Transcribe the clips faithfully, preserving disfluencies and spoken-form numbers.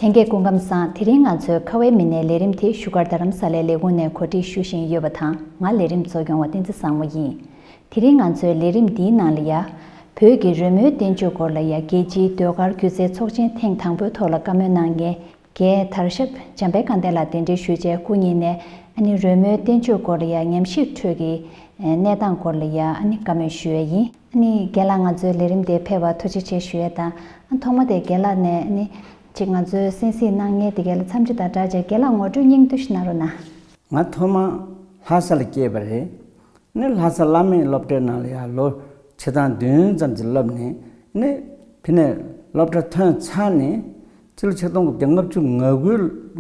ལྷན་རྒྱས་སྐུ་ཁམས་བཟང་། དེ་རིང་ང་ཚོའི་ཁ་བའི་མི་སྣའི་ལས་རིམ་དེ་བཞུགས་སྒར་རྡ་རམ་ས་ལའི་ལས་ཁུངས་ནས་གོ་སྒྲིག་ཞུ་བཞིན་ཡོད་པ་དང་། ང་ལས་རིམ་གཙོ་སྐྱོང་བ་བསྟན་འཛིན་བཟང་མོ་ཡིན། དེ་རིང་ང་ཚོའི་ལས་རིམ་འདིའི་ནང་ལ་ཡ། བོད་ཀྱི་རོལ་མོའི་བསྟན་བཅོས་སྐོར་ལ་ཡ། རྒྱལ་སྤྱིའི་ཟློས་གར་སྒྱུ་རྩལ་ཚོགས་ཆེན་ཐེངས་དང་པོའི་ཐོག་ལ་བཀའ་མོལ་གནང་མཁན། རྒན་དར་ཞབས་འཇམ་དཔལ་དཀར་ལྡན་ལགས་གདན་འདྲེན་ཞུས་བྱས། སྐུ་ཉིད་ནས་ཨ་ནི་རོལ་མོའི་བསྟན་བཅོས་སྐོར་ལ་ཡ། ཉམས་ཞིབ་ཁྲོད་ཀྱི་གནས་སྟངས་སྐོར་ལ་ཡ་ཨ་ནི་བཀའ་མོལ་ཞུ་ཡས་ཡིན། ཨ་ནི་རྒན་ལགས་ང་ཚོའི་ལས་རིམ་དེ་ཕེབས་པར་ཐུགས་རྗེ་ཆེ་ཞུ་ཡས་དང་། ཨ། ཐོག་མ་དེ་རྒན་ལགས་ནས་ཨ་ནི་ཅིག་ང་ཚོའི་གསན་གཟིགས་གནང་མཁན་དེ་གའི་ལ་འཚམས་འདྲི་དང་སྦྲགས་བྱས། རྒན་ལགས་ངོ་སྤྲོད་སྙིང་བསྡུས་ཤིག་གནང་རོགས་གནང་། ང་ཐོག་མ་ལྷ་ས་ལ་སྐྱེས་པ་རེད། ནི་ལྷ་ས་བླ་མེད་སློབ་གྲྭའི་ནང་ལ་ཡང་ལོ་ཕྱེད་དང་བདུན་ཙམ་ཅིག་བསླབས་ནས། ནི་ཕ་ནས་སློབ་གྲྭ་ཐོན་ཚར་ནས་ཕྱི་ལོ་ཆིག་སྟོང་དགུ་བརྒྱ་ལྔ་བཅུ་ང་དགུ་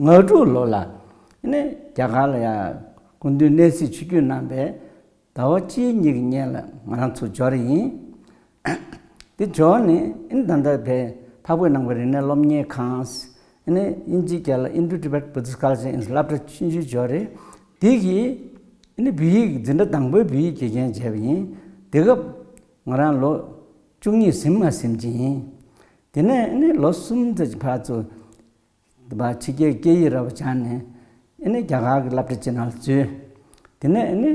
ང་དྲུག་ལོ་ལ་ནི་རྒྱ་གར་ལ་ཡང་སྐུ་མདུན་གནས་གཟིགས་ཆིབས་བསྒྱུར་གནང་བའི་ཟླ་བ་གཅིག་གཉིས་ཀྱི་སྔོན་ལ་ང་རང་ཚོ་འབྱོར་ཡིན། དེ་འབྱོར་ནས་ཨིན་ད་ལྟ་བའི་འཕགས་བོད་ནང་པའི་རིག་གནས་སློབ་གཉེར་ཁང་། ཨ་ནི་དབྱིན་ཇིའི་སྐད་ལ་Indo-Tibet Buddhist Culture Institute སློབ་གྲྭ་ཆུང་ཆུང་འབྱོར་རེད། དེ་གིས་ཨ་ནི་བོད་ཡིག་འཛིན་གྲྭ་དང་པོའི་བོད་ཡིག་དགེ་རྒན་བྱས་པ་ཡིན། དེ་སྐབས་ང་རང་ལོ་བཅུ་གཉིས་ཟིན་མ་ཟིན་ཅིག་ཡིན། དེ་ནས་ཨ་ནི་ལོ་གསུམ་ཙམ་གྱི་བར་དུ་ཕྱི་རྒྱལ་སྐད་ཡིག་ར་བ་སྦྱངས་ནས། ཨ་ནི་རྒྱ་གར་གྱི་སློབ་གྲྭ་ཅིག་ནང་ལ་འཛུལ། དེ་ནས་ཨ་ནི་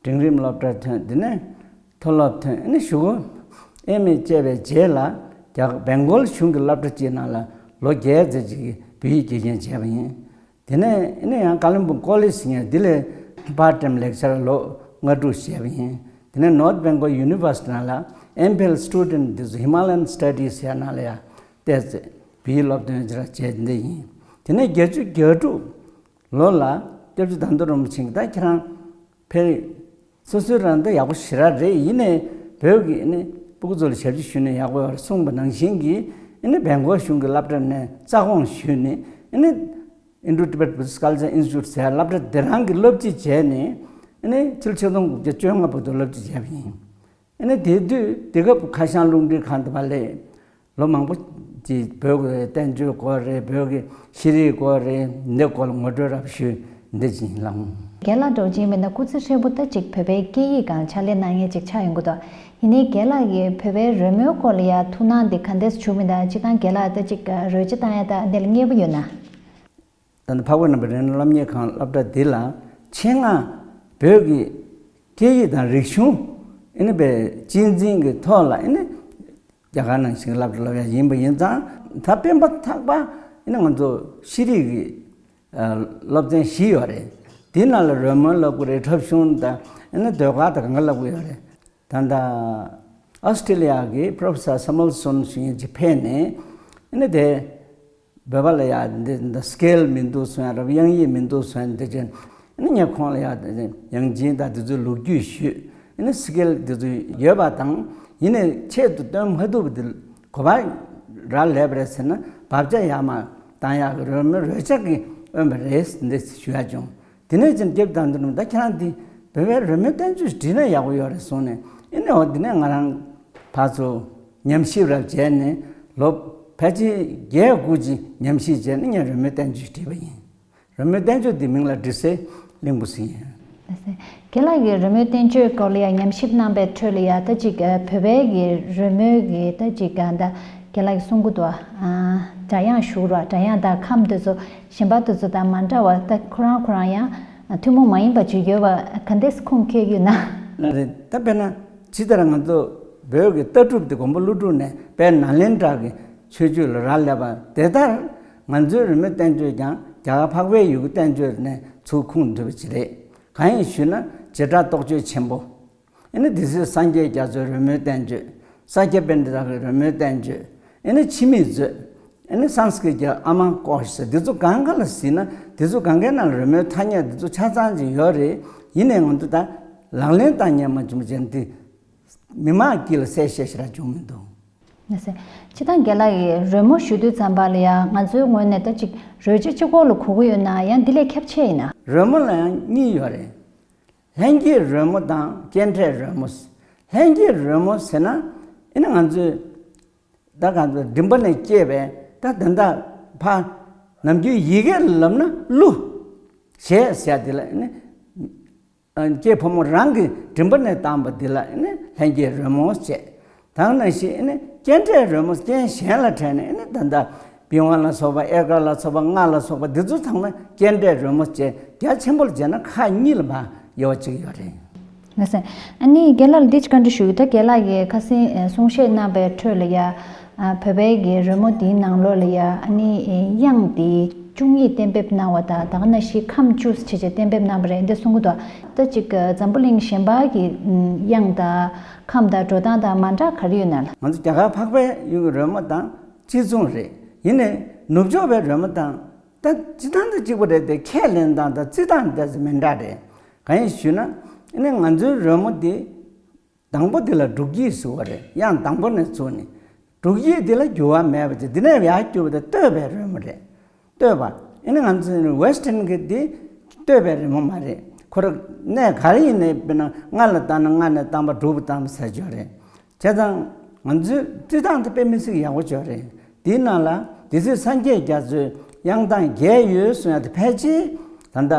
འབྲིང་རིམ་སློབ་གྲྭར་ཐོན། དེ་ནས་མཐོ་སློབ་ཐོན། ཨ་ནི་གཞུག་གུ་ཨེམ་ཨེ་བཅས་པའི་རྗེས་ལ་རྒྱ་བེང་གོལ་གཞུང་གི་སློབ་གྲྭ་གཅིག་ནང་ལ་ལོ་བརྒྱད་ཙམ་ཅིག་བོད་ཡིག་དགེ་རྒན་བྱས་པ་ཡིན། དེ་ནས་ཨ་ནི་ཡང་ཀ་ལོན་སྦུག་ཀོ་ལེཇ་ཟེར་མཁན་འདི་ལ་པར་ཊའིམ་ལེག་ཆར་ལོ་ལྔ་དྲུག་བྱས་པ་ཡིན། དེ་ནས་North Bengal University ནང་ལ་ཨེམ་ཕིལ་སི་ཊུ་ཌེན་ཊི་འདི་ཚོ་Himalayan Studies ཟེར་ནང་ལ་ཡང་བལྟས་ཚེ་བོད་ཡིག་སློབ་སྟོན་ཅིག་ར་བྱས་འདི་ཡིན། དེ་ནས་བརྒྱད་ཅུ་གྱ་དྲུག་ལོ་ལ་སྐྱབས་རྗེ་དར་མདོ་རིན་པོ་ཆེ་གིས་ད་ཁྱེད་རང་ཕེབས། སོ་སོའི་རང་ད་ཡག་པོ་ཞེ་དྲག་རེད། ཡིན་ནའི་བོད་ཀྱི་ཨ་ནི་སྤུ་གུ་ཚོ་ལ་ཞབས་ཕྱི་ཞུས་ན་ཡག་པོ་ཡོད་རེད་གསུངས་པ་ནང་བཞིན་གྱི། ཨ་ནི་བེང་གོལ་གཞུང་གི་སློབ་གྲྭ་ནས་རྩ་དགོངས་ཞུས་ནས། ཨ་ནི་Indo-Tibet Buddhist Culture Institute ཟེར་སློབ་གྲྭ་དེ་རང་གི་སློབ་སྤྱི་བྱས་ནས། ཨ་ནི་ཕྱི་ལོ་ཆིག་སྟོང་དགུ་བརྒྱ་བཅོ་ལྔ་བར་དུ་སློབ་སྤྱི་བྱས་པ་ཡིན། ཨ་ནི་དེ་དུས་དེ་སྐབས་ཁ་བྱང་རླུང་འཕྲིན་ཁང་དུ་བ་ལས་ལོ་མང་པོ་ཅིག་བོད་ཀྱི་བསྟན་བཅོས་སྐོར་རེད། བོད་ཀྱི་ཤེས་རིག་སྐོར་རེད། འདི་སྐོར་ལ་ངོ་སྤྲོད་རབ་ཞུས་འདི་ཅིག་ཡིན་ལགས། རྒན་ལགས་འགྲོ་ཅིག་མིན་ན་སྐུ་ཚེ་ཧྲིལ་པོ་ད་ཅིག་བོད་པའི་སྐད་ཡིག་སྒང་ཕྱག་ལས་གནང་མཁན་ཅིག་ཆགས་ཡོང་གི་འདུག་ཡིན་ནའི་རྒན་ལགས་ཀྱིས་བོད་པའི་རོལ་མོའི་སྐོར་ལ་ཡ་ཐུགས་སྣང་འདི་ག་འདྲས་བྱུང་མིན་དང་། སྤྱིར་བཏང་རྒན་ལགས་ད་ཅིག་རོལ་ཆ་བཏང་ཡ་ད་འདི་ལ་མཉེས་པོ་ཡོད་ན། ད་ནི་འཕགས་བོད་ནང་པའི་རིག་གནས་སློབ་གཉེར་ཁང་སློབ་གྲྭ་འདི་ལ་ཆེད་མངགས་བོད་ཀྱི་སྐད་ཡིག་དང་རིག་གཞུང་ཨ་ནི་པའི་གཅེས་འཛིན་གྱི་ཐོག་ལ་ཨ་ནི་རྒྱ་གར་ནང་བཞིན་སློབ་གྲྭ་སློབ་ཡ་ཡིན་པ་ཡིན་ཙང་། ད་སྤེན་པ་ཐག་པ་ཨ་ནི་ང་ཚོ་ཤེས་རིག་གི་ཨ་སློབ་ཚན་བཞི་ཡོད་རེད། དེ་ནང་ལ་རོལ་མོ་སློབ་ཀྱི་རེད། འཁྲབ་གཞུང་དང་ཨ་ནི་ཟློས་གར་དང་གང་ག་སློབ་ཀྱི་ཡོད་རེད། ད་ལྟ་ཨོ་སི་ཀྲི་ལི་ཡ་གི་Professor Samuelson ཞུ་མཁན་ཅིག་ཕེབས་ནས། ཨ་ནི་དེ་བོད་པ་ལ་ཡ་འདི་འདི་སི་ཀེལ་མི་འདུག་གསུང་ཡ་རབ། དབྱངས་ཡིག་མི་འདུག་གསུང་ཡ་འདི་བྱས། ཨ་ནི་ངས་ཁོང་ལ་ཡ་དབྱངས་ཅན་དང་འདི་ཚོའི་ལོ་རྒྱུས་ཞུས། ཨ་ནི་སི་ཀེལ་འདི་ཚོ་ཡོད་པ་དང་། ཡིན་ནའི་ཆེད་དུ་བཏོན་མ་ཐུབ་པ་འདི་གོ་བ་རག་ལས་པ་རེད་ཟེར་ན། བབ་ཆགས་ཡར་མར་བཏང་ཡག་གི་རོལ་མོ་རོལ་ཆ་གིས་དབེན་པ་རེད་འདི་ཞུ་ཡ་བྱུང་། དེ་ནས་ཅིག་སྐྱབས་དང་དུ་ནུ་ད་ཁྱེད་རང་འདི་བོད་པའི་རོལ་མོའི་བསྟན་བཅོས་བྲིས་ན་ཡག་པོ་ཡོད་རེད་གསུངས་ནས། ཨ་ནི་འོ་དེ་ནས་ང་རང་ཕར་ཚུར་ཉམས་ཞིབ་རབ་བྱས་ནས་ལོ་ཕལ་ཆེར་བརྒྱད་དགུ་ཅིག་ཉམས་ཞིབ་བྱས་ནས་ངས་རོལ་མོའི་བསྟན་བཅོས་བྲིས་པ་ཡིན། རོལ་མོའི་བསྟན་བཅོས་འདི་མིང་ལ་དྲི་ཟའི་གླིང་བུ་ཟེར་ཡིན། རྒན་ལགས་ཀྱིས་རོལ་མོའི་བསྟན་བཅོས་སྐོར་ལ་ཡང་ཉམས་ཞིབ་གནང་པའི་ཁྲོད་ལ་ཡང་ད་ཅིག་བོད་པའི་གི་རོལ་མོའི་གི་ད་ཅིག་ག་ད་རྒན་ལགས་ཀྱིས་གསུང་གི་འདུག་ཨ། སྒྲ་དབྱངས་ཞུ་རོགས། སྒྲ་དབྱངས་དང་ཁམས་དེ་ཚོ་གཞན་པ་དེ་ཚོ་དང་མ་འདྲ་བ། ད་ཁོ་རང་ཁོ་རང་ཡང་ཐུན་མོང་མ་ཡིན་པ་ཅིག་ཡོད་པ་ག་འདྲས་ཁུངས་འཁྱོལ་གྱི་ཡོད་ན། ལགས་རེད། ད་དཔེར་ན་ཇི་ལྟར་ང་ཚོ་བོད་ཀྱི་ལྟ་གྲུབ་དེ་མགོན་པོ་ཀླུ་སྒྲུབ་ནས་དཔལ་ནཱ་ལེནྡྲ་གི་ཆོས་བརྒྱུད་ལ་རག་ལས་པ་དེ་ལྟར། ང་ཚོའི་རོལ་མོའི་བསྟན་བཅོས་ཀྱང་རྒྱ་གར་འཕགས་པའི་ཡུལ་གྱི་བསྟན་བཅོས་ནས་ཚུར་ཁུངས་འདུས་པ་ཅིག་རེད། གང་ཡིན་ཞུས་ན། བྱེ་བྲག་རྟོགས་བརྗོད་ཆེན་པོ། ཨ་ནི་སྡེ་སྲིད་སངས་རྒྱས་རྒྱ་མཚོའི་རོལ་མོའི་བསྟན་བཅོས། ས་སྐྱ་པཎྜི་ཏ་གི་རོལ་མོའི་བསྟན་བཅོས། ཨ་ནི་འཆི་མེད་མཛོད། ཨ་ནི་སཾ་སྐྲྀ་ཏ་གི་ཨ་མ་ཀོ་ཤ་ཟེར། འདི་ཚོ་གང་ག་ལ་གཟིགས་ན་འདི་ཚོ་གང་གའི་ནང་ལ་རོལ་མོའི་ཐ་སྙད་འདི་ཚོ་ཆ་ཚང་ཅིག་ཡོད་རེད། ཡིན་ནའི་ང་ཚོ་ད་ལག་ལེན་བསྟར་མཁན་མ་བྱུང་བ་བྱས་ན་འདི་མི་མང་དཀྱིལ་ལ་གསལ་བཤད་ཞེ་དྲག་བྱུང་མི་འདུག། ལགས་སེ། སྤྱིར་བཏང་རྒན་ལགས་ཀྱིས་རོལ་མོ་ཞུ་དུས་ཙམ་པ་ལ་ཡང་ང་ཚོའི་ངོས་ནས་ད་ཅིག་རོལ་ཆ་གཅིག་པོ་ལ་གོ་གི་ཡོད་ན། ཡང་འདི་ལས་ཁྱབ་ཆེ་ཡིན་ན། རོལ་མོ་ལ་ཡང་གཉིས་ཡོད་རེད། ལྷན་སྐྱེས་རོལ་མོ་དང་སྐྱེ་འཕྲད་རོལ་མོ། ལྷན་སྐྱེས་རོལ་མོ་ཟེར་ན་ཨ་ནི་ང་ཚོས་ད་ག་ཚོད་མགྲིན་པ་ནས་སྐྱེས་པའི་ད་དེ་འདྲ་ཕ་ནམ་རྒྱུན་ཡི་གེ་ལབ་ན་གླུ་གཞས་ཟེར་དེ་ལ་ཨ་ནི། སྐྱེས་ཕོ་མོ་རང་གི་མགྲིན་པ་ནས་བཏང་པ་འདི་ལ་ཨ་ནི་ལྷན་སྐྱེས་རོལ་མོ་བྱས། དེ་ནང་བཞིན་ཨ་ནི་སྐྱེ་འཕྲད་རོལ་མོ་རྐྱེན་གཞན་ལ་འཕྲད་ནས་ཨ་ནི་ད་ལྟ་ པི་ཝང་ལ་སོགས་པ་ཨེར་ཀ་ལ་སོགས་པ་རྔ་ལ་སོགས་པ་འདི་ཚོ་ཚང་མ་སྐྱེལ་འདྲེན་རོལ་མོ་བྱས། རྒྱ་ཆེན་པོ་ལ་བྱས་ན་ཁག་གཉིས་ལ་མར་དབྱེ་བ་ཕྱེ་གི་ཡོད་རེད། ལགས་སོ། ཨ་ནི་རྒན་ལགས་ལ་འདི་ཅིག་བཀའ་འདྲི་ཞུ་གི་ད། རྒན་ལགས་ཀྱིས་ཁ་སང་གསུང་བཤད་གནང་བའི་ཁྲོད་ལ་ཡ། ཨ། བོད་པའི་གི་རོལ་མོ་འདིའི་ནང་ལོགས་ལ་ཡ། ཨ་ནི་དབྱངས་འདི་བཅུ་གཉིས་གཏན་འབེབས་གནང་བ་དང་། ད་ག་ནང་བཞིན་ཁམས་བཅུ་བྱས་བྱས་གཏན་འབེབས་གནང་བ་རེད་འདི་གསུང་གི་འདུག་ད་ཅིག་འཛམ་བུ་གླིང་གཞན་པ་གི་དབྱངས་དང་ཁམས་དང་འགྲོ་སྟངས་དང་མ་འདྲ་ག་རེ་ཡོད་ན་ལགས། ང་ཚོ་རྒྱ་གར་འཕགས་པའི་ཡུལ་གྱི་རོལ་མོ་དང་གཅིག་མཚུངས་རེད། ཡིན་ནའི་ནུབ་ཕྱོགས་པའི་རོལ་མོ་དང་ད་སྤྱིར་བཏང་དང་གཅིག་པ་རེད་དེ། ཁས་ལེན་སྟངས་དང་རྩིས་སྟངས་དེ་ཚོ་མི་འདྲ་རེད། གང་ཡིན་ཞུས་ན། ཨ་ནི་ང་ཚོའི་རོལ་མོ་འདི་དང་པོ་འདི་ལ་འབྲུག་སྐྱིད་ཟེར་བ་རེད། དབྱངས་དང་པོ་ནས་བཙུགས་ནས། འབྲུག་སྐྱིད་འདི་ལ་འགྱུར་བ་མེད་པ་ཅིག་འདི་ནས་ཡར་བསྐྱུར་བ་དེ་བསྟོད་པའི་རོལ་མོ་རེད། བསྟོད་པ། ཨ་ནི་ང་ཚོའི་ཝེ་སི་ཊན་གྱི་འདི་བསྟོད་པའི་རོལ་མོ་མ་རེད། ཁོ་རང་གནས་ག་རེ་ཡིན་ནའི། དཔེར་ན་རྔ་ལ་བཏང་ན་རྔ་ནས་བཏང་པ། འབྲུག་པ་བཏང་པ་ཟེར་ཆོག་རེད། བྱས་ཙང་ང་ཚོའི་རྩིས་སྟངས་དེ་དཔེ་མི་སྲིད་ཡག་པོ་ཅིག་རེད། དེའི་ནང་ལ་སྡེ་སྲིད་སངས་རྒྱས་རྒྱ་མཚོའི་དབྱངས་གདངས་བརྒྱད་ཡོད་གསུང་ཡ་དེ་ཕལ་ཆེར་ད་ལྟ་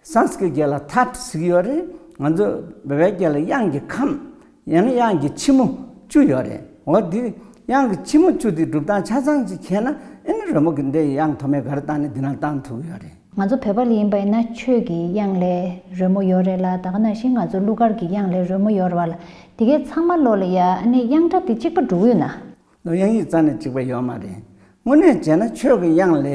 སཾ་སྐྲྀཏ་སྐད་ལ་ཐཱཊ་ཟེར་གྱི་ཡོད་རེད། ང་ཚོ་བོད་པའི་སྐད་ལ་དབྱངས་ཀྱི་ཁམས། ཡང་ན་དབྱངས་ཀྱི་ཕྱི་མོ་བཅུ་ཡོད་རེད། འོ་འདི་དབྱངས་ཀྱི་ཕྱི་མོ་བཅུ་དེ་སྒྲུབ་སྟངས་ཆ་ཚང་ཅིག་མཁྱེན་ན། ཨ་ནི་རོལ་མོ་གི་འདི་དབྱངས་ཐོག་མའི་ག་རེ་བཏང་ནས་འདི་ནང་བཏང་ཐུབ་ཀྱི་ཡོད་རེད། ང་ཚོ་བོད་པ་ལ་ཡིན་པ་ཡིན་ན་ཆོས་ཀྱི་དབྱངས་ལ་རོལ་མོ་ཡོད་རེད་ལ། ད་ག་ནང་བཞིན་ང་ཚོ་གླུ་གར་གྱི་དབྱངས་ལ་རོལ་མོ་ཡོད་རེད་བ་ལ། དེ་གའི་ཚང་མ་ལོགས་ལ་ཡ། ཨ་ནི་དབྱངས་སྒྲ་དེ་གཅིག་པ་འགྲོ་གི་ཡོད་ན། དབྱངས་ཡིག་རྩ་ནས་གཅིག་པ་ཡོད་མ་རེད། དངོས་གནས་བྱས་ན་ཆོས་ཀྱི་དབྱངས་ལ་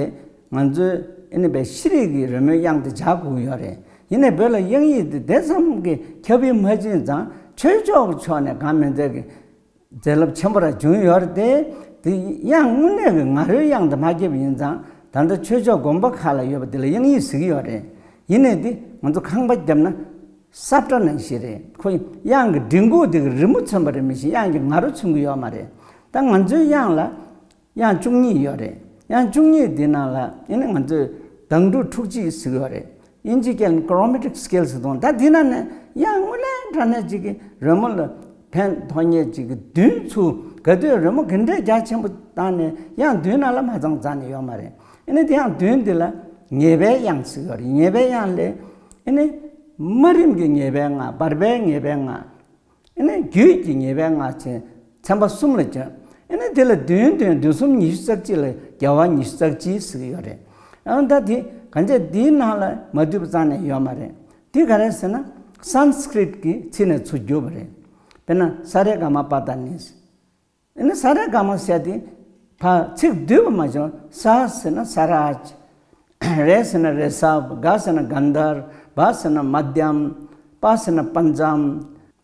ང་ཚོའི་ཨ་ནི་བའི་ཤེས་རིག་གི་རོལ་མོའི་དབྱངས་དེ་སྦྱར་དགོས་ཀྱི་ཡོད་རེད། ཡིན་ནའི་བོད་ལ་དབྱངས་ཡིག་དེ་དེ་ཙམ་གྱི་ཁྱབ་སྤེལ་མ་བྱུང་ཙང་། ཆོས་ཕྱོགས་ཀྱི་ཕྱོགས་ནས་གང་མིན་ཚད་ཀྱི་མཛད་རླབས་ཆེན་པོ་ར་བྱུང་ཡོད་རེད་དེ། དེ་དབྱངས་དངོས་གནས་ཀྱི་ང་རོའི་དབྱངས་དེ་མ་ཁྱབ་པ་ཡིན་ཙང་། ད་ལྟ་ཆོས་ཕྱོགས་དགོན་པ་ཁག་ལ་ཡོད་པ་དེ་ལ་དབྱངས་ཡིག་ཟེར་གྱི་ཡོད་རེད། ཡིན་ནའི་དེ་ང་ཚོ་ཁང་པ་བརྒྱབ་ན་ས་བཀྲ་ནང་བཞིན་རེད། ཁོ་དབྱངས་ཀྱི་མགྲིན་ཁུག་དེ་གི་རི་མོ་མཚོན་པ་རེད། མི་ཤེས། དབྱངས་ཀྱི་ང་རོ་མཚོན་གྱི་ཡོད་མ་རེད། ད་ང་ཚོའི་དབྱངས་ལ་དབྱངས་བཅུ་གཉིས་ཡོད་རེད། དབྱངས་བཅུ་གཉིས་འདི་ནང་ལ་ཨ་ནི་ང་ཚོས་གདངས་དྲུག་འཁྲུག་གཅིག་ཟེར་གྱི་ཡོད་རེད། དབྱིན་ཇི་སྐད་ལ་chromatic scale ཟེར་དང་། ད་འདི་ནང་ནས་དབྱངས་དངོས་གནས་དྲང་གནས་ཅིག་གི་རོལ་མོ་ལ་ཕན་ཐོགས་མཁན་ཅིག་གི་བདུན་ཚུར། ག་དུས་རོལ་མོ་ག་འདྲའི་རྒྱ་ཆེན་པོ་བཏང་ནའི་དབྱངས་བདུན་ནང་ལ་མ་ཚང་རྩ་ནས་ཡོད་མ་རེད། ཨ་ནི་དེ་དབྱངས་བདུན་འདི་ལ་ངེས་པའི་དབྱངས་ཟེར་གྱི་ཡོད་རེད། ངེས་པའི་དབྱངས་ལས་ཨ་ནི་དམའ་རིམ་གྱི་ངེས་པའི་ལྔ། བར་པའི་ངེས་པའི་ལྔ། ཨ་ནི་རྒྱུད་ཀྱི་ངེས་པའི་ལྔ་བྱས་ཚན་པ་གསུམ་ལ་བྱ། ཨ་ནི་དེ་ལ་བདུན་བདུན་བདུན་གསུམ་ཉི་ཤུ་རྩ་གཅིག་ལ་རྒྱལ་བ་ཉི་ཤུ་རྩ་གཅིག་ཟེར་གྱི་ཡོད་རེད། ཨ་ནི་ད་དེ་གང་བྱས་འདིའི་ནང་ལ་མ་འདུས་པ་རྩ་ནས་ཡོད་མ་རེད། དེ་ག་རེ་ཟེར་ན་སཾ་སྐྲྀཏ་གི་ཚིག་ནས་ཚུར་བསྒྱུར་བ་རེད། དཔེར་ན་ས་རེ་ག་མ་པ་ད་ནི། ཨ་ནི་ས་རེ་ག་མ་ཟེར་དེ་ཕར་ཚིག་བསྡུས་པ་མ་བྱུང་། ས་ཟེར་ན་ས་རཱཇ། རེ་ཟེར་ན་རེ་སབ། ག་ཟེར་ན་གན་དྷརྦ། བ་ཟེར་ན་མ་དྷྱམ། པ་ཟེར་ན་པཉྩམ།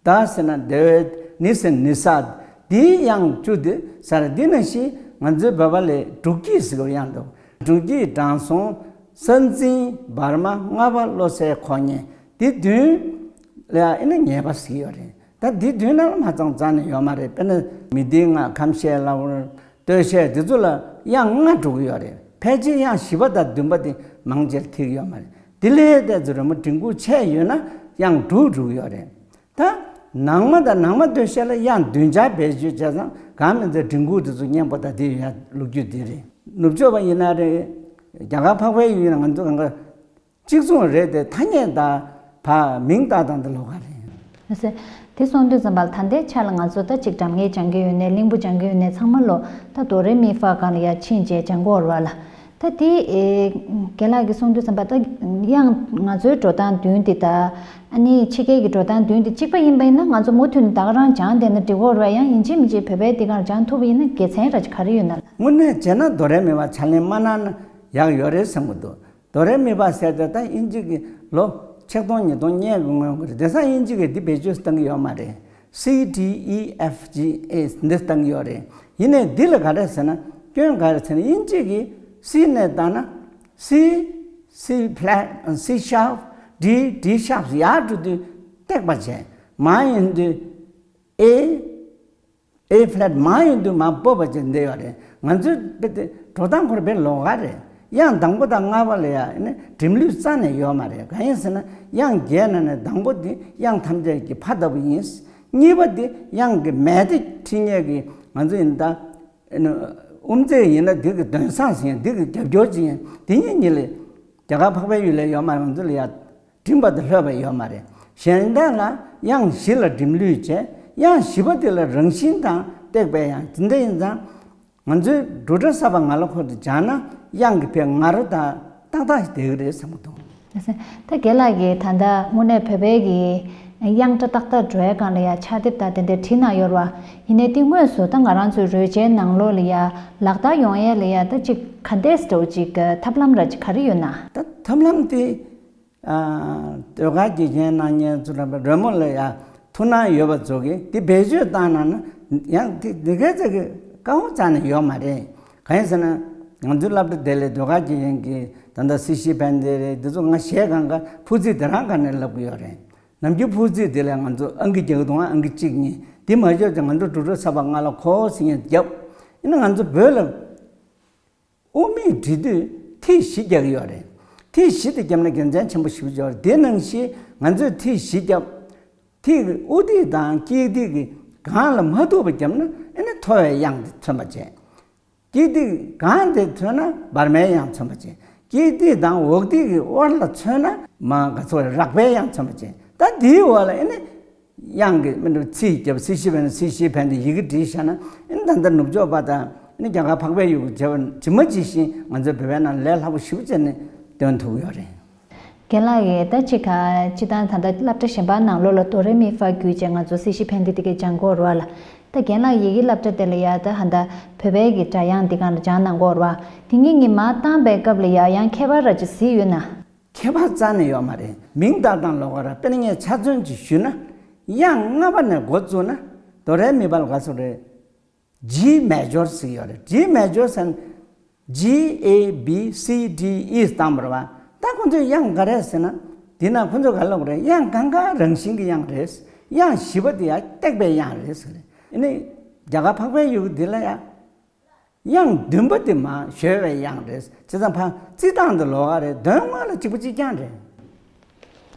ད་ཟེར་ན་དེ་བེ། ནི་ཟེར་ན་ནི་སཱད། འདིའི་དབྱངས་བཅུ་དེ་ས་རེ། འདི་ནང་བཞིན་ང་ཚོའི་བོད་པ་ལ་འབྲུག་སྐྱིད་ཟེར་བའི་དབྱངས་འདུག་འབྲུག་སྐྱིད། དྲང་སྲོང་། ས་འཛིན། བར་མ། ལྔ་པ། བློ་གསལ། ཁོ་ཉེ། འདི་བདུན་ལ་ཨ་ནི་ངེས་པ་ཟེར་གྱི་ཡོད་རེད། ད་འདི་བདུན་ནང་ལ་མ་ཚང་རྩ་ནས་ཡོད་མ་རེད། དཔེར་ན་མི་ལྡན་ལྔ། ཁམས་བཤད་སླ་བོར། སྟོད་གཞས་འདི་ཚོ་ལ་དབྱངས་ལྔ་འགྲོ་གི་ཡོད་རེད། ཕལ་ཆེར་དབྱངས་བཞི་པ་དང་བདུན་པ་དེ་མང་ཆེར་ཐེག་ཡོད་མ་རེད། དེ་ལས་ཏོག་ཙམ་རོལ་མོ་མགྲིན་ཁུག་ཆེ་ཡོད་ན་དབྱངས་དྲུག་འགྲོ་གི་ཡོད་རེད། ད་ནང་མ་དང་ནང་མ་སྟོད་གཞས་ལ་དབྱངས་བདུན་ཆར་བེད་སྤྱོད་བྱས་ཙང་། གང་མིན་ཚད་མགྲིན་ཁུག་དེ་ཚོ་སྙན་པོ་དང་དེ་ཡོད་ཡ་ལོ་རྒྱུས་འདི་རེད། ནུབ་ཕྱོགས་པ་ཡིན་ན་རེད། རྒྱ་གར་འཕགས་པའི་ཡུལ་ཡིན་ན། ང་ཚོ་གང་ག་གཅིག་མཚུངས་རེད་དེ། ཐ་སྙད་དང་ཕར་མིང་བཏགས་སྟངས་དེ་ལོགས་ཀ་རེད། ལགས་སོ། དེ་སོང་དུས་ཙམ་པ་ལ་ད་ལྟའི་ཆ་ལ་ང་ཚོ་ད་ཅིག་སྒྲ་སྙན་སྦྱང་གི་ཡོད་ནའི། གླིང་བུ་སྦྱང་གི་ཡོད་ནའི། ཚང་མ་ལོ་ད་དོ་རེ་མི་ཧྥ་སྒང་ལ་ཡར་ཕྱིན་བྱས་སྦྱང་གི་ཡོད་རེད་བ་ལ། ད་དེ་ཨེ་རྒན་ལགས་ཀྱིས་གསུང་དུས་ཙམ་པ་ད་དབྱངས་ང་ཚོའི་འགྲོ་སྟངས་བདུན་དེ་དང་ཨ་ནི་ཕྱི་རྒྱལ་གྱི་འགྲོ་སྟངས་བདུན་དེ་གཅིག་པ་ཡིན་པ་ཡིན་ན། ང་ཚོ་མུ་མཐུད་ནས་ད་ག་རང་སྦྱངས་བསྡད་ན་འགྲིག་གི་ཡོད་རེད་བ། ཡང་ཡིན་གཅིག་མིན་གཅིག་བོད་པའི་འདི་སྒང་ལ་སྦྱང་ཐུབ་པ་ཡིན་ན་དགེ་མཚན་ར་ཅིག་ག་རེ་ཡོད་ན་ལགས། དངོས་གནས་བྱས་ན་དོ་རེ་མི་ཧྥ་ཕྱག་ལེན་མ་གནང་ན་ཡག་ཡོད་རེད་བསམ་གྱི་འདུག་དོ་རེ་མི་ཧྥ་ཟེར་དེ་ད་དབྱིན་ཇི་གི་ལོ་ཆིག་སྟོང་ཉིས་སྟོང་སྔོན་གྱི་སྔོན་གྱི་རེད། དེང་སང་དབྱིན་ཇི་གིས་འདི་བེད་སྤྱོད་བཏང་གི་ཡོད་མ་རེད། C D E F G འདི་བཏང་གི་ཡོད་རེད། ཡིན་ནའི་འདི་ལ་ག་རེ་ཟེར་ན། སྐྱོན་ག་རེ་ཟེར་ན། དབྱིན་ཇི་གིས་C ནས་བཏང་ན་C, C flat, C sharp, D, D sharp ཡར་འགྲོ་དུས་བཏེགས་པ་བྱས། མར་ཡོང་དུས་A, A flat མར་ཡོང་དུས་མར་སྤོ་བ་བྱས་འདི་ཡོད་རེད། ང་ཚོའི་དཔེ་དེ་འགྲོ་སྟངས་ཁོ་རང་དཔེ་ལོགས་ཀ་རེད། དབྱངས་དང་པོ་དང་ལྔ་པ་ལ་ཡ་ནི་འགྲིམ་ལུགས་རྩ་ནས་ཡོད་མ་རེད། གང་ཡིན་ཟེར་ན་དབྱངས་བརྒྱད་ནང་ནས་དང་པོ་དེ་དབྱངས་ཐམས་ཅད་ཀྱི་ཕ་ལྟ་བུ་ཡིན། གཉིས་པ་དེ་དབྱངས་ཀྱི་མལ་དེ་ཁྲིད་མཁན་གྱི་ང་ཚོ་ཡིན་ད། དབུ་མཛད་ཡིན་ན་འདི་གི་འདོན་བཟང་ཞིག་ཡིན། འདི་གི་རྒྱབ་སྐྱོར་ཅིག་ཡིན། དེ་གཉིས་གཉིས་ལས་རྒྱ་གར་འཕགས་པའི་ཡུལ་ལ་ཡོད་མ་རེད། ང་ཚོ་ལ་ཡ་འགྲིམ་པ་དེ་ལྷོད་པ་ཡོད་མ་རེད། གཞན་དག་ལ་དབྱངས་བཞི་ལ་འགྲིམ་ལུགས་བྱས། དབྱངས་བཞི་པ་དེ་ལ་རང་བཞིན་དང་བཏེགས་པའི་དབྱངས། དེ་འདྲ་ཡིན་ཙང་ ང་ཚོའི་འབྲུག་སྒྲ་གསར་པ་ང་ལ་ཁོ་དེ་སྦྱངས་ན་དབྱངས་ཀྱི་དཔེ་ང་རོ་དང་ཏག་ཏག་ཞིག་བསྡད་ཀྱི་རེད་བསམ་གྱི་འདུག་ད་རྒན་ལགས་ཀྱིས་ད་ལྟ་དངོས་གནས་བོད་པའི་གི་དབྱངས་སྒྲ་ཏག་ཏག་འགྲོ་ཡའི་སྒང་ལ་ཡ་ཕྱག་དེབ་དང་དེ་འདྲ་བྲིས་གནང་ཡོད་རེད་བ། ཡིན་ནའི་དེ་དངོས་སུ་ད་ང་རང་ཚོའི་རོལ་ཆའི་ནང་ལོགས་ལ་ཡ་ལག་བསྟར་ཡོང་ཡས་ལ་ཡ་ད་ཅིག་ག་འདྲས་འདྲ་བོ་ཅིག་ཐབས་ལམ་ར་ཅིག་ག་རེ་ཡོད་ན། ད་ཐབས་ལམ་དེ། ཨ། ཟློས་གར་དགེ་རྒན་གནང་མཁན་ཚོ་ར་རོལ་མོ་ལ་ཡ་ཐུགས་སྣང་ཡོད་པ་ཚོ་གིས་དེ་བེད་སྤྱོད་བཏང་ན་ན་ཡང་དེ་དེ་གའི་ཚེ་གི་དཀའ་བ་རྩ་ནས་ཡོད་མ་རེད། གང་ཡིན་ཟེར་ན། ང་ཚོའི་སློབ་གྲྭ་དེ་ལས་ཟློས་གར་དགེ་རྒན་གྱི་ད་ལྟ་སྲིད་ཞིའི་ཕན་བདེ་རེད། འདི་ཚོ་ང་གཞས་སྒང་ག་ཕུར་ཚིགས་དེ་རང་ག་ནས་བསླབ་ཀྱི་ཡོད་རེད། ནམ་རྒྱུན་ཕུར་ཚིགས་དེ་ལས་ང་ཚོ་ཨང་ཀི་རྒྱག་གི་འདུག་ཨང་ཀི་གཅིག་གཉིས་དེ་མ་བརྗོད་ཀྱང་ང་ཚོ་འབྲུག་སྒྲ་གསར་པ་ལྔ་ལ་གོ་ཟིན་ཡང་རྒྱབ། ཡིན་ན་ང་ཚོ་བོད་ལ། དབུ་མེད་འབྲི་དུས་ཐིག་བཞི་རྒྱག་གི་ཡོད་རེད། ཐིག་བཞི་དེ་བརྒྱབ་ན་དགེ་མཚན་ཆེན་པོ་ཞེ་པོ་ཅིག་ཡོད་རེད། དེ་ནང་བཞིན་ང་ཚོས་ཐིག་བཞི་བརྒྱབ། ཐིག་དབུ་ཐིག་དང་དཀྱིལ་ཐིག་གི་སྒང་ལ་མ་ཐུག་པ་བརྒྱབ་ན་ཨེ་ནི་མཐོ་བའི་དབྱངས་དེ་མཚོན་པ་བྱས། དཀྱིལ་ཐིག་སྒང་དེ་མཚོན་ན་བར་མའི་དབྱངས་མཚོན་པ་བྱས། དཀྱིལ་ཐིག་དང་འོག་ཐིག་གི་དབར་ལ་མཚོན་ན་མ་ག་ཚོད་རེད། རགས་པའི་དབྱངས་མཚོན་པ་བྱས། ད་དེའི་འོག་ལ་ཨེ་ནི། དབྱངས་ཀྱི་མི་འདུག་ཚིག་རྒྱབ། སྲིད་ཞིའི་ཕན་བདེ། སྲིད་ཞིའི་ཕན་བདེ་ཡི་གེ་བྲིས་བཞག་ན་ཨེ་ནི་ད་ལྟ་ནུབ་ཕྱོགས་པ་དང་ཨེ་ནི་རྒྱ་གར་འཕགས་པའི་ཡུལ་གྱི་བྱ་བ་ཇི་མ་ཇི་བཞིན་ང་ཚོའི་བོད་པའི་ནང་ལས་སླ་པོ་ཞེ་པོ་བྱས་ནས་འདོན་ཐུབ་ཡོད་རེད། རྒན་ལགས་ཀྱིས་ད་ཅིག་ག་སྤྱིར་བཏང་ད་ལྟ་སློབ་གྲྭ་གཞན་པ་ནང་ལོགས་ལ་དོ་རེ་མི་ཧྥ་བརྒྱུད་བྱས་ང་ཚོ་སྲིད་ཞིའི་ཕན་བདེ་དེ་གའི་སྦྱང་གི་ཡོད་རེད་བ་ལ། ད་རྒན་ལགས་ཡི་གེ་སློབ་གྲྭ་དེ་ལ་ཡ་ད་ཧ་ད་བོད་པའི་གི་སྒྲ་དབྱངས་འདི་སྒང་ལ་སྦྱང་གནང་གི་ཡོད་རེད་བ། དེ་ངེད་གཉིས་མར་བཏང་པའི་སྐབས་ལ་ཡ་ཡང་ཁྱད་པར་ར་ཅིག་གཟིགས་ཡོད་ན། ཁྱད་པར་རྩ་ནས་ཡོད་མ་རེད། མིང་བཏགས་སྟངས་ལོགས་ཀ་ར། དཔེར་ན་ངས་ཆ་མཚོན་ཅིག་ཞུས་ན། དབྱངས་ལྔ་པ་ནས་འགོ་བཙུགས་ན་དོ་རེ་མི་ཧྥ་ལ་ག་ཚོད་རེད། G major ཟེར་གྱི་ཡོད་རེད། G major ཟེར་ན་G A B C D E བཏང་བ་རེད་བ། ད་ཁོ་ཚོའི་དབྱངས་ག་རེ་ཟེར་ན། འདི་ན་ཁོ་ཚོ་ག་ལབ་རེད། དབྱངས་གང་ག་རང་བཞིན་གྱི་དབྱངས་རེད། དབྱངས་བཞི་པ་དེ་ཡང་ཐེག་པའི་དབྱངས་རེད་ཟེར་རེད། ཨ་ནི་རྒྱ་གར་འཕགས་པའི་ཡུལ་འདི་ལ་ཡང་དབྱངས་བདུན་པ་དེ་མ་གཞོལ་བའི་དབྱངས་རེད། བྱས་ཙང་ཕར་རྩིས་སྟངས་དེ་ལོགས་ཀ་རེད། དོན་དངོས་ལ་གཅིག་པ་གཅིག་རྐྱང་རེད།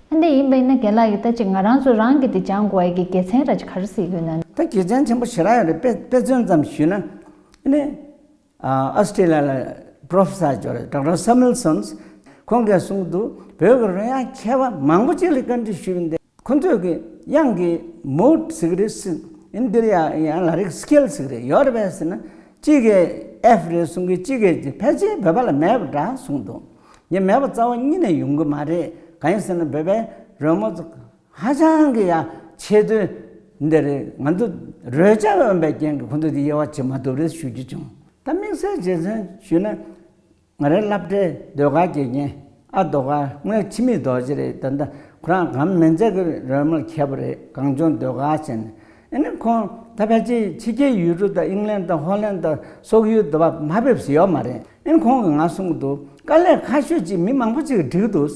ཨ་འདི་ཡིན་པ་ཡིན་ན་རྒན་ལགས་ཀྱིས་ད་ཅིག་ང་རང་ཚོ་རང་གི་དེ་སྦྱང་དགོས་ཡ་གི་དགེ་མཚན་ར་ཅིག་ག་རེ་གཟིགས་ཡོད་ན། ད་དགེ་མཚན་ཆེན་པོ་ཞེ་དྲག་ཡོད་རེད། དཔེ་དཔེ་མཚོན་ཙམ་ཞུས་ན། ཨ་ནི། ཨ་ཨོ་སི་ཀྲི་ལི་ཡ་ལ་པྲོ་ཕེ་སར་ཅིག་ཡོད་རེད། ཌོག་ཊར་སེ་མུ་ཨེལ་སོན། ཁོང་གིས་གསུངས་འདུག་བོད་ཀྱི་རོལ་དབྱངས་མཁས་པ་མང་པོ་ཅིག་ལ་བཀའ་འདྲི་ཞུས་པ་འདི། ཁོ་ཚོས་ཀྱི་དབྱངས་ཀྱི་མུ་ཌི་ཟེར་གྱི་རེད་ཟེར། ཨ་ནི་འདིར་ཡང་ཡང་ལ་རིགས་སི་ཀེལ་ཟེར་གྱི་རེད། ཡོད་རེད་པས་ཟེར་ན། གཅིག་གིས་ཨེཕ་རེད་གསུང་གི། གཅིག་གིས་ཕལ་ཆེར་བོད་པ་ལ་མེད་པ་འདྲ་གསུངས་འདུག་ངས་མེད་པ་རྩ་བ་ཉིད་ནས་ཡོང་གི་མ་རེད། གང་ཡིན་ཟེར་ན་བོད་པའི་རོལ་མོ་ཚོ་ཧ་ཅང་གི་ཡ་ཆེ་དོན་འདི་རེད། ང་ཚོ་རོལ་ཆ་ཡོད་པའི་རྐྱེན་གྱིས་ཁོ་ཚོ་དེ་དབྱེ་བ་ཕྱེ་མ་ཐུབ་རེད་ཞུ་རྒྱུ་བྱུང་། ད་དམིགས་བསལ་རྗེས་མཚན་ཞུས་ན། ང་རའི་སློབ་གྲྭའི་ཟློས་གར་དགེ་རྒན་ཨ་ཟློས་གར་དངོས་འཆི་མེད་རྡོ་རྗེ་རེད། ད་ལྟ་ཁོ་རང་གངས་མན་ཇེ་གི་རོལ་མོར་མཁས་པོ་རེད། གངས་ལྗོངས་ཟློས་གར་ཟེར་ནས། ཨ་ནི་ཁོང་ད་ཕལ་ཆེར་ཕྱི་རྒྱལ་ཡུལ་གྲུ་དང་ཨིང་ལན་དང་ཧོ་ལན་དང་སོག་ཡུལ་དུ་བ་མ་ཕེབས་སུ་ཡོད་མ་རེད། ཨ་ནི་ཁོང་གིས་ང་གསུང་གི་འདུག་དཀའ་ལས་ཁག་ཤོས་ཅིག་མི་མང་པོ་ཅིག་གིས་འགྲིག་གི་འདུག་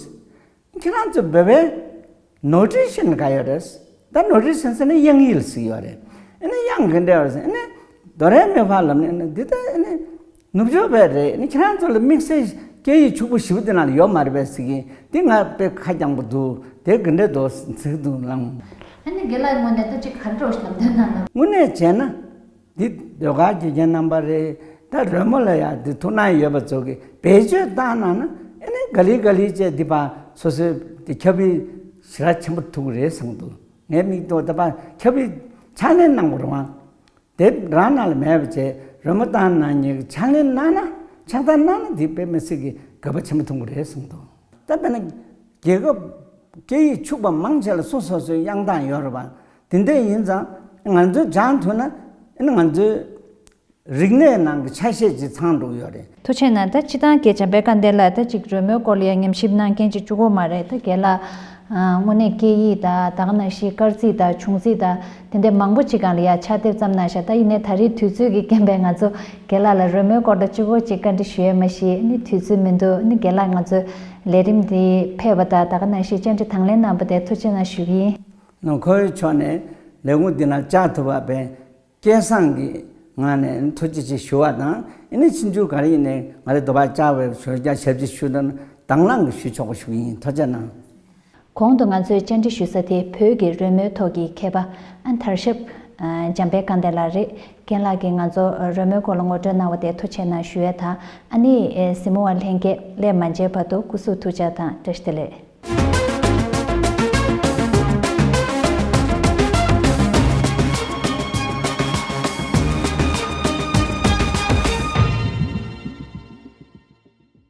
ཁྱེད་རང་ཚོ་བོད་པའི་ནོ་ཊེ་ཤན་ག་ཡོད་རེད། ད་ནོ་ཊེ་ཤན་ཟེར་ན་དབྱངས་ཡིག་ལ་ཟེར་གྱི་ཡོད་རེད། ཨ་ནི་དབྱངས་ག་འདྲ་ཡོད་རེད་ཟེར། ཨ་ནི་དོ་རེ་མི་ཧྥ་ལབ་ནས། ཨ་ནི་འདི་ལྟ་ཨ་ནི་ནུབ་ཕྱོགས་པའི་རེད། ཨ་ནི་ཁྱེད་རང་ཚོ་ལ་དམིགས་བསལ་སྐད་ཡིག་ཕྱུག་པོ་ཞེ་པོ་དེ་ནང་ལ་ཡོད་མ་རེད་པས་ཟེར་གྱི། འདི་ང་དཔེ་ཁ་རྐྱང་པོ་འདུག་དེ་ག་འདྲ་འདུག་ཟེར་གྱི་འདུག་ལགས། ཨ་ནི་རྒན་ལགས་དངོས་གནས་ད་ཅིག་ག་འདྲ་ཞིག་ལབ་འདོད་ན་ལགས། དངོས་གནས་བྱས་ན། འདི་ཟློས་གར་དགེ་རྒན་རྣམ་པ་རེད། ད་རོལ་མོ་ལ་ཡང་འདི་ཐུགས་སྣང་ཡོད་པ་ཚོ་གིས་བེད་སྤྱོད་བཏང་གནང་ན། ཨ་ནི་ག་ལེ་ག་ལེ་བྱས་འདི་ཕར་སོ་སོའི་འདི་ཁྱབ་སྤེལ་ཞེ་དྲག་ཆེན་པོ་ཐུབ་ཀྱི་རེད་བསམ་གྱི་འདུག་ངའི་མིག་ཏོ་ད་ཕར་ཁྱབ་སྤེལ་ཕྱག་ལེན་གནང་དགོས་རེད་བ། དེབ་རང་ནང་ལ་མེད་པ་བྱས་རོལ་མོ་བཏང་གནང་མཁན་གྱིས་ཕྱག་ལེན་གནང་ན། ཕྱག་བསྟར་གནང་ན་འདི་དཔེ་མི་སྲིད་ཀྱི་དགའ་པོ་ཆེན་པོ་ཐོན་གྱི་རེད་བསམ་གྱི་འདུག་ད་དཔེར་ན་རྒྱལ་ཁབ་སྐད་ཡིག་ཕྱུག་པ་མང་ཆེ་ལ་སོ་སོ་སོའི་དབྱངས་གཏམ་ཡོད་རེད་བ། དེ་འདྲ་ཡིན་ཙང་ང་ཚོས་སྦྱང་ཐུབ་ན། ཨ་ནི་ང་ཚོའི་རིག་གནས་ནང་གི་ཆ་ཤས་ཅིག་ཚང་འགྲོ་གི་ཡོད་རེད། ཐུགས་རྗེ་གནང་། ད་སྤྱིར་བཏང་རྒན་འཇམ་དཔལ་དཀར་ལྡན་ལགས་ད་ཅིག་རོལ་མོའི་སྐོར་ལ་ཡང་ཉམས་ཞིབ་གནང་མཁན་ཅིག་གཅིག་པོ་མ་རེད། ད་རྒན་ལགས་དངོས་གནས་སྐད་ཡིག་དང་ད་ག་ནང་བཞིན་སྐར་རྩིས་དང་འབྱུང་རྩིས་དང་དེ་འདྲ་མང་པོ་ཅིག་སྒང་ལ་ཡང་ཕྱག་དེབ་བརྩམས་གནང་ཤག་ད་ཡིན་ནའི་ད་རེས་དུས་ཚོད་ཀྱི་རྐྱེན་པས་ང་ཚོ་རྒན་ལགས་ལ་རོལ་མོའི་སྐོར་དང་གཅིག་པོ་ཅིག་བཀའ་འདྲི་ཞུ་ཡས་མ་གཞི་ནི་དུས་ཚོད་མི་འདུག་ནི་རྒན་ལགས་ང་ཚོའི་ལས་རིམ་འདི་ཕེབས་པ་དང་ད་ག་ནང་བཞིན་བཅར་འདྲི་དང་ལེན་གནང་བ་དེ་ཐུགས་རྗེ་གནང་ཞུ་གི་ཡིན། ནང་ཁོའི་ཕྱོགས་ནས་ལས་ཁུངས་འདི་ནང་བཅར་ཐུབ་པ་བས། སྐལ་བཟང་གི་ངག་ནས་ཐུགས་རྗེ་ཆེ་ཞུ་བ་དང་། ཨ་ནི་ཕྱིན་ཆོད་ག་རེ་ཡིན་ནའི་ང་རེ་འདོད་པ་བཅར་བའི་ཞོར་རྒྱ་ཞབས་ཕྱི་ཞུ་དང་དང་བླངས་ཀྱི་ཞུ་ཆོག་པ་ཞུ་གི་ཡིན། ཐུགས་རྗེ་གནང་། གོང་དུ་ང་ཚོས་བཅར་འདྲི་ཞུ་ས་དེ་བོད་ཀྱི་རོལ་མོའི་ཐོག་གི་མཁས་པ་ཨ་དར་ཞབས་འཇམ་དཔལ་དཀར་ལྡན་ལགས་རེད། རྒན་ལགས་ཀྱིས་ང་ཚོ་རོལ་མོའི་སྐོར་ལ་ངོ་སྤྲོད་གནང་བ་དེ་ཐུགས་རྗེ་གནང་ཞུ་ཡས་དང་། ཨ་ནི་གཟིགས་མོ་བ་ལྷན་རྒྱས་སླེབས་མ་མཇལ་བར་དུ་སྐུ་གཟུགས་ཐུགས་ཅག་དང་བཀྲ་ཤིས་བདེ་ལེགས།